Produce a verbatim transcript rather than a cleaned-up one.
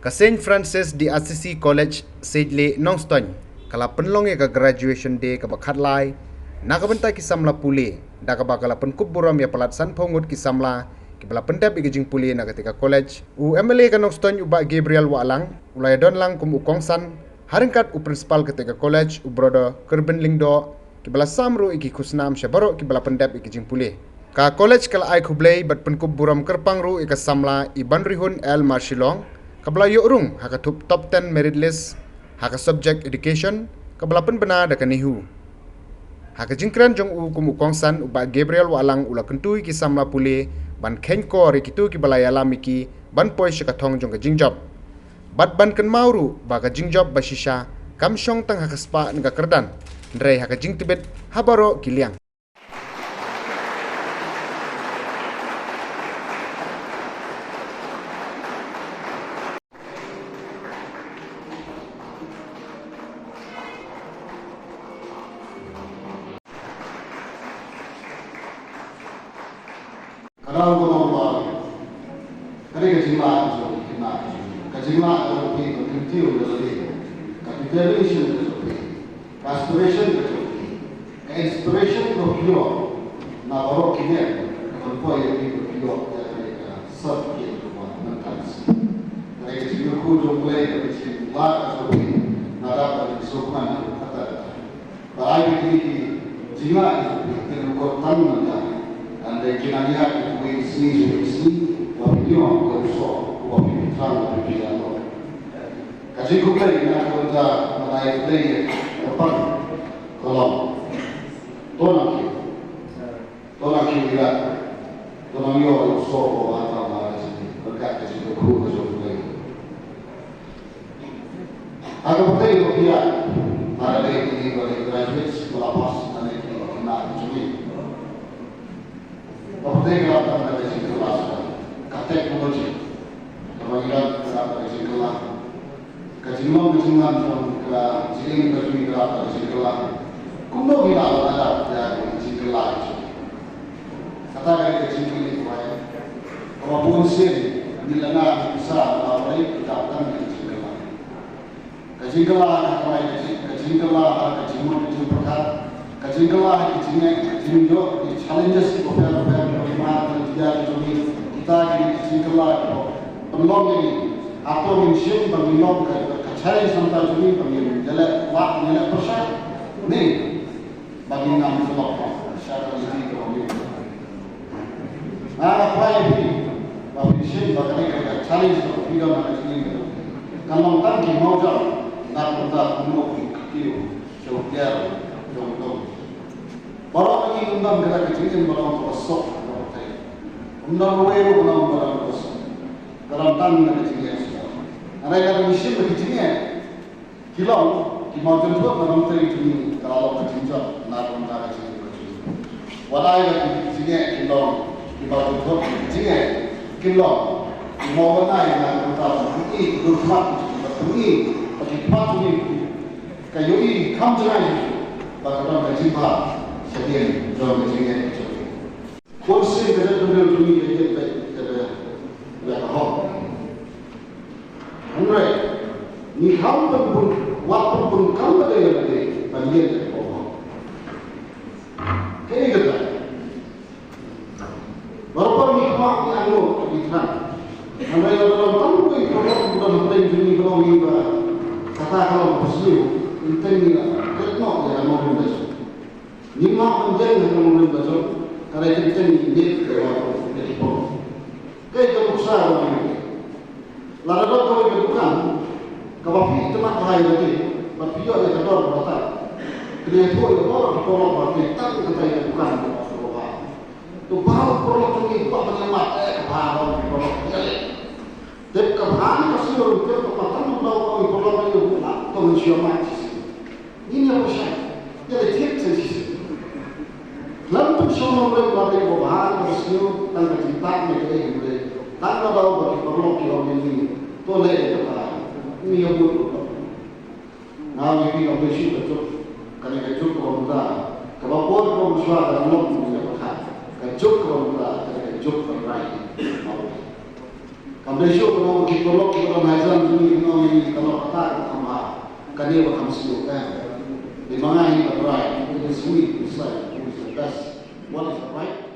Ka Saint Francis de Assisi College, Seitle, Nongstoiñ, ka la pynlong ïa ka Graduation Day kaba khatlai na ka bynta ki samla pule, da kaba ka la pynkup burom ïa palat sanphew ngut ki samla kiba la pyndep ïa ka jingpule na katei ka college. U M L A ka Nongstoiñ, u Bah Gabriel Wahlang, u la ïadon lang kum u kongsan, ha ryngkat u principal katei ka college, u Brother Kerbin Lyngdoh, kiba la sam ruh ïa ki khusnam sha baroh kiba la pyndep ïa ka jingpule. Ka college ka la ai khublei bad pynkup burom kyrpang ruh ïa ka samla i Banrihun L Marshillong, kaba la ïoh rung ha ka thup top ten merit list ha ka subject Education, kaba la pynbna da ka NEHU. Ha ka jingkren jong u kum u kongsan, u Bah Gabriel Wahlang u la kyntu ïa ki samla pule ban kheiñkor ïa kito kiba la ïalam ïa ki ban poi sha ka thong jong ka jingjop, bad ban kynmaw ruh ba ka jingjop ba shisha kam shong tang ha ka spah ne ka kyrdan, hynrei ha ka jingtbit ha baroh ki liang. Ka dei ka jinglah jong phi, ka jinglah jong phi, ka jinglah jong phi, ka jinglah jong phi, ka jinglah jong phi, ka determination jong phi, ka aspiration jong phi, ka inspiration jong phi, na baroh ki neng, ka ban poi ïa phi, ka phi ïoh ïa ka certificate kaba mynta. Ka dei ka jingkyrkhu jong U Blei, ka jinglah jong phi, na ka bynta ka suk man, kata. Ba ai ki ki jinglah ki ki kor tang na ka. Kan dei ki nang ïa ki ki sngi ki sngi, ba phi ïoh ka so, ba phi thrang, ba phi ïa lo. Ka jingkhublei na ka bynta ma ai khublei ka pan ka long. To nang ki. To nang ki ïa. To nang ïoh ka so, ba ta ma ka jingkyrkhu ka jingkhublei. Haba phi ïa, haba phi ïa, haba phi graduate, haba pass, haba phi ïa, haba phi haba phi graduate, haba phi graduate, ka technology, haba phi graduate, haba phi graduate, ka jinglong, ka jingman, ka jingim, ka jingim, haba phi graduate. Kumno phi la, haba phi graduate, haba phi graduate. Kata ka dei ka jingkylli kaba ïa. Kaba bun sien, ngi la nang pisa, ba ïa ki dap tang ka jingkylla. Ka jingkylla ka kaba ïa ka jing, ka jingkylla ka jingmut ka jingpyrkhat. Ka jingkylla ka jingeh, ka jingïoh, ki challenges kiba pher bapher kiba ïa ki jingeh ki jong ngi. Kita ki dei ki jingkylla kiba pynlong ïa ngi. Hato ngin shim ba ngin long ka, ka challenge na ka bynta jong ngi ba ngin ïaleh wad, ngin ïaleh pyrshah. Ne. Ba ngin ym sngewlok sha ka lynti ka long ïa. Nga kwah ïa phi ba phin shim ba kane ka challenge ka phi don ha ka jingim ka long tang ki mawjam na ka bynta kumno phi kiew sha u kiar jong u. Baroh ngi ym don ka jingim ba long kaba suk kaba tei. Ym don uwei ruh ba long ba long kaba suk. Ka long tang na ka jingim. Hynrei lada ngi shim ba ka jingim Ki long, ki mawjynthut na ka bynta jong ngi, ka la long ka jingjop na ka bynta ka jingim ka jong ngi. Wat ai ba ki jingeh ki long, ki mawjynthut ki jingeh ki long, ki mawbynai na ka bynta jong ngi, ki dur khmat ki jong ngi, ba ki khmat jong ngi, ka ïohi kham jngai jong ngi, ba ka long ka jingbha shadien jong ka jingeh ka jong ngi. Khun sing ka jingeh ka jong ngi ka ïeit beit ka dei ïa ka hok. Hynrei ngi kham pynbun, wat pynbun kam ba dei ïa lade ban ïeit ïa ka hok. Kaei kata? Baroh ngi khmat ngi angnud ngi thrang. Hynrei lada don tang uwei u paralok uba don hapdeng jong ngi ba ong ïa ngi ba kata ka long ka sniew, teng ngi la klet noh ïa ka nongrim ba jong. Ngim hap ban ïeng ha ka nongrim ba jong, ka dei teng teng ngi miet ïa ka nongrim ba jong. Kaei ka nuksa ba ngi. Lada don kawei ka dukan kaba phi itynnad bha ïa lade bad phi ïoh ïa ka dor kaba tad. Phi ïathuh ïa baroh ki paralok ba phi tang katai ka dukan kaba bha. To baroh ki paralok jong ngi ba ban ïamat, eh, ka bha baroh ki paralok ïa leh. Te ka bha ne ka sniew ruh te ka pateng ruh ka paralok ïa u la to ngin shu ïamat shisien. Ngin ïa pyrshang ïa leh thied shisien. Khlem pynshong nongrim ba dei ka bha ka sniew tang ka jingtah ne ka dei ka dei. Tang ka daw ba ki paralok ki ong ïa ngi to leh ïa kata. Ngi ïa bud ruh. Nga ong ïa phi, ka dei shu ka juk, kane ka juk kaba mynta, kaba por kaba mynshuwa ka long mynta ka juk kaba mynta, kane ka juk kaba rai. Kam dei shuh ba nong ki paralok kiba don hajan jong ngi, nong ïa ngi ka long kata ka kam ba kane ba kam sngewthuh. Dei ma nga hi ban rai, it is we who decide who is the best, what is the right.